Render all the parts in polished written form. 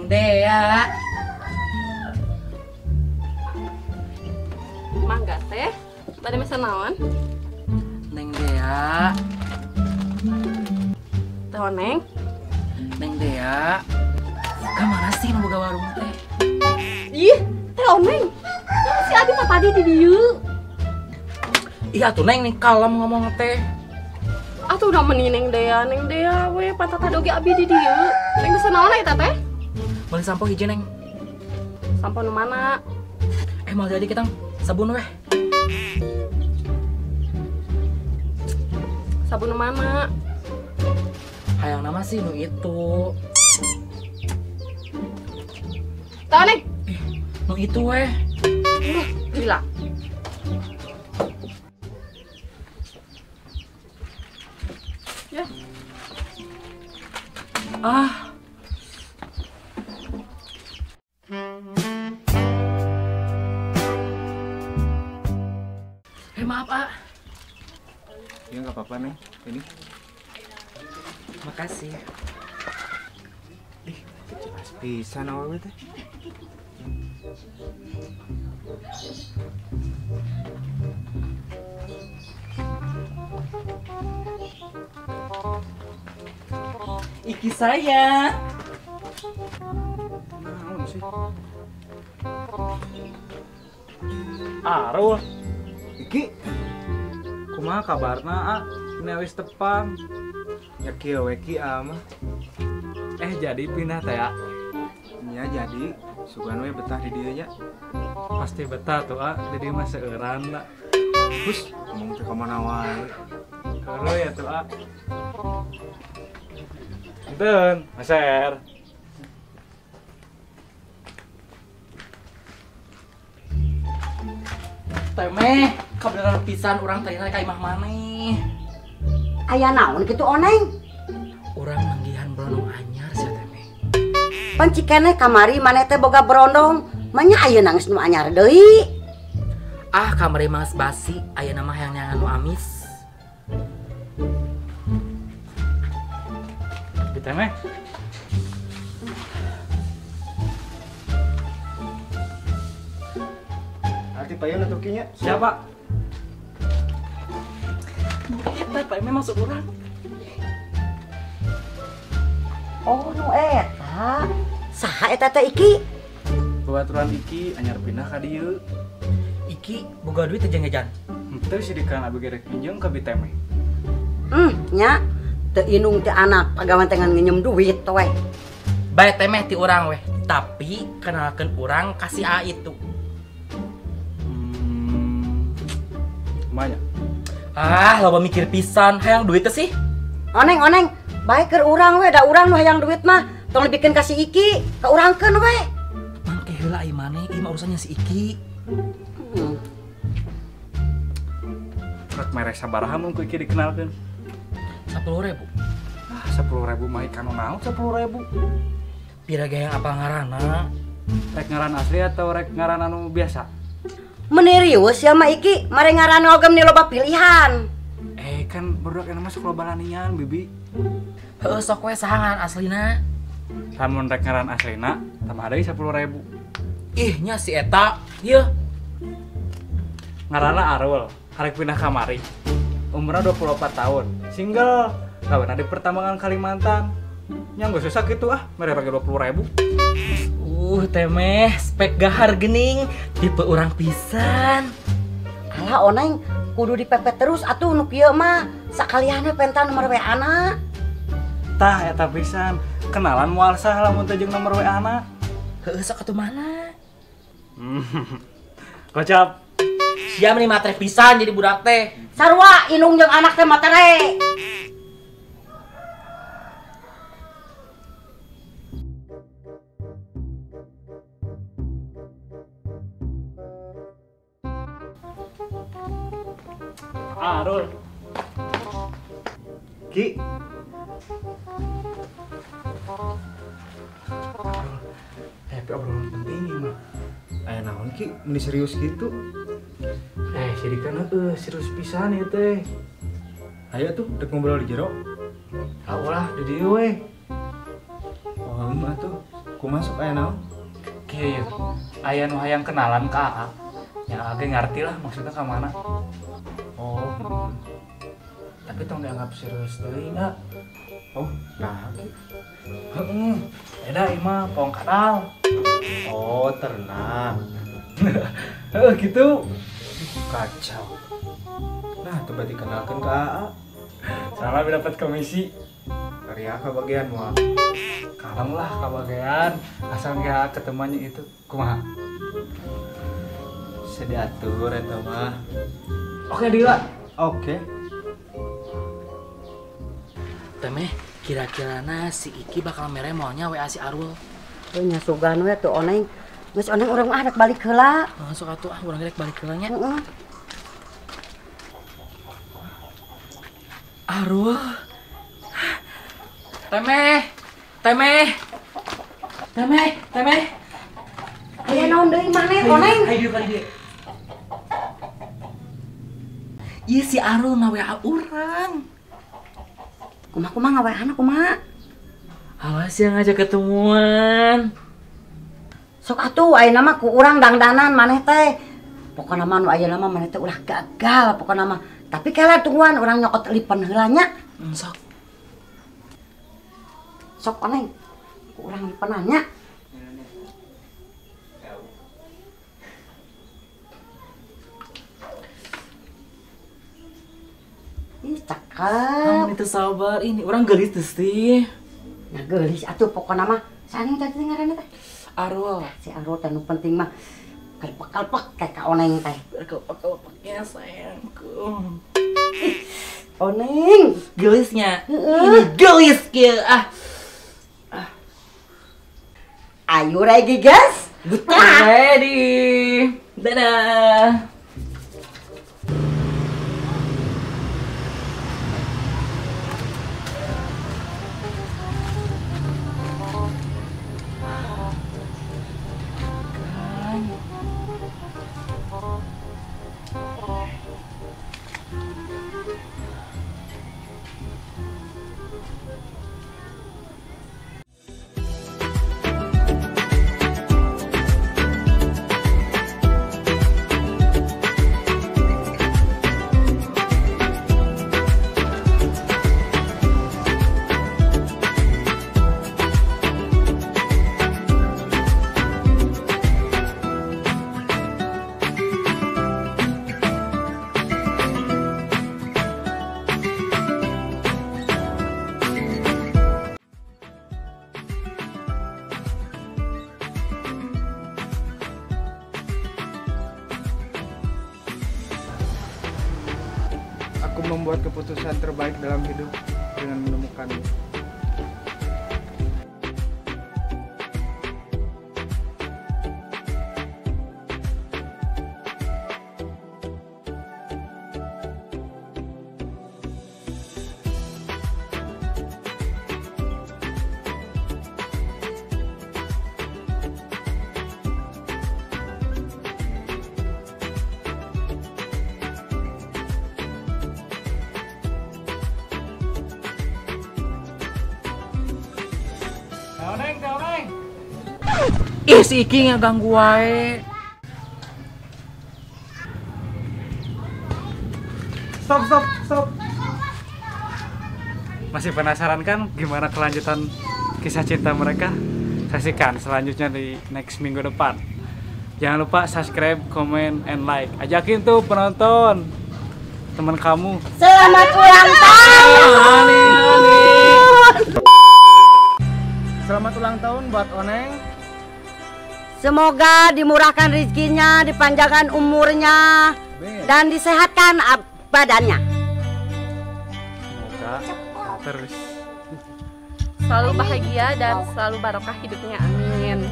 Neng Dea. Mangga teh, bade mesen naon? Neng Dea. Teh Oneng. Neng Dea. Ka mana sih nu boga warung teh? Ih, Teh Oneng. Si Abi mah tadi di dieu. Ih atuh Neng nih kalem ngomong teh. Atuh udah meni Neng Dea, Neng Dea we pantat oge Abi di dieu. Neng mesen naon eta teh? Meuli sampo hiji Neng. Sampo nu mana? Mau jadi kita sabun weh. Sabun nu mana? Hayang nama sih nu itu. Tah Neng. Nu itu weh. Gila. Ya. Ah. Maaf, ah. Ya nggak apa-apa, Neng. Ini. Makasih. Ih, jelas pisan awalnya teh. Iki saya. Naon sih? Arul. Iki. Kumaha kabarna, A? Ini wis tepang. Ya kieu we ki A mah. Jadi pindah teh, A? Nya jadi, sugan we betah di dieu nya. Pasti betah tuh, A. Di dieu mah seueuran lah. Hus, ngomong teh ka mana wae. Heueuh ya tuh, A. Enten, meser. Temeh, kabeneran pisan urang tadi ka imah maneh. Aya naon kitu Oneng? Urang manggihan berondong anyar sia temeh. Pan cikeneh kamari maneh teh boga berondong, manya ayeuna geus nu anyar deui. Ah, kamari mah geus basi, ayeuna mah hayang neangan nu amis. Temeh. Arti payun atau kinya? Siapa? Eta Pak memang masuk urang. Oh, nu eta. Saha eta teh Iki? Babaturan Iki anyar pindah ka dieu. Iki boga duit teh jeung-ejan. Henteu sidikan abi ge rek minjem ka bi Temeh. Nya. Teu inung teu anak pagawean teh ngan nginjem duit we. Bae Temeh ti urang weh, tapi kenalkeun urang ka si A itu. Kumaha? Ah, loba mikir pisan, hayang duit teh sih. Oneng, oneng, bae keur urang we, da urang nu hayang duit mah, tong dibikeun ka si Iki, ka urangkeun we. Mangke heula ai maneh, ieu mah urusannya si Iki. Rek mere sabaraha mun ku Iki dikenalkeun? 10.000. Ah, 10.000 mah ikan naon 10.000. Pira ge yang apa ngaranna? Rek ngaran asli atau rek ngaran anu biasa? Meni riweuh sia mah Iki, mare ngaran oge meni loba pilihan. Kan barudak enak masuk loba lanian, Bibi. Heueuh sok we saha ngaran aslina? Lamun rek ngaran aslina, tambah deui 10.000. Ih, nya si eta, ieu. Ngaranna Arul, arek pindah kamari. Umurnya 24 tahun, single, kawin di pertambangan Kalimantan. Yang gak susah gitu ah, mere pakai 20.000. Temeh, spek gahar gening, tipe urang pisan. Alah Oneng, kudu dipepet terus atuh nu kieu mah, sakalianna penta nomor WA-na. Tah eta pisan, kenalan moal sah lamun teh jeung nomor WA-na. Heueuh sok atuh mana? Kocap. Sia meni matre pisan jadi budak teh. Sarua inung jeung anak teh matre. Arul. Ki. Arul, tapi obrolan penting ini mah. Aya naon Ki, meni serius gitu. Sidikan heueuh serius pisan ieu teh. Ayo tuh dek ngobrol di jero. Ah ulah di dieu we. Oh, mah tuh. Kumaha sok aya naon? Kieu aya nu hayang kenalan ka Aa. Ya age ngarti lah maksudnya ka mana. Oh. Tapi tong dianggap serius teuing ah. Oh, nah kieu. Heeh. Beda ieu mah pong kadal. Oh, ternak. Heeh gitu. Kacau. Nah, coba dikenalkan ke Aa. Salah dapat komisi. Karya kebagian moal. Kalem lah kebagian, asal nggak ketemuannya itu kumaha. Bisa diatur eta mah. Oke, Dila. Oke. Temeh, kira-kirana si Iki bakal mere moalnya WA si Arul. Heuh nya sugan we tuh Oneng. Geus Oneng urang mah rek balik heula. Langsung atuh ah urang rek balik heula nya. Heeh. Arul. Temeh. Temeh. Temeh, temeh. Aya naon deui maneh Oneng? Hayu ka dieu. Ieu si Arul nga-WA urang. Kumaha-kumaha nga-WA-na kumaha? Awas yang ngajak ketemuan. Sok atuh ayeuna mah ku urang dangdanan maneh teh. Pokona mah nu ayeuna mah maneh teh ulah gagal pokona mah. Tapi kala tungguan urang nyokot lipen heula nya. Sok. Sok Oneng, ku urang lipenan nya. Ih, cakep. Kamu itu sabar, ini orang gelis tuh sih. Nah gelis atuh pokona mah. Saning tadi ngaranna teh? Arul. Si Arul teh nu penting mah kelpek-kelpek kayak ka Oneng teh. Kelpek-kelpeknya sayangku. Ih, Oneng gelisnya. Ini gelis kieu ah. Ayo ready guys. Ready. Dadah. Aku membuat keputusan terbaik dalam hidup dengan menemukanmu. Oneng, Oneng. Ih, si Iki ngeganggu wae. Stop, stop, stop. Masih penasaran kan gimana kelanjutan kisah cinta mereka? Saksikan selanjutnya di next minggu depan. Jangan lupa subscribe, comment, and like. Ajakin tuh penonton teman kamu. Selamat ulang tahun. Selamat ulang tahun buat Oneng. Semoga dimurahkan rezekinya, dipanjangkan umurnya, dan disehatkan badannya. Semoga terus selalu bahagia dan selalu barokah hidupnya, amin.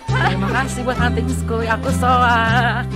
Terima kasih buat hatiku, aku sholat.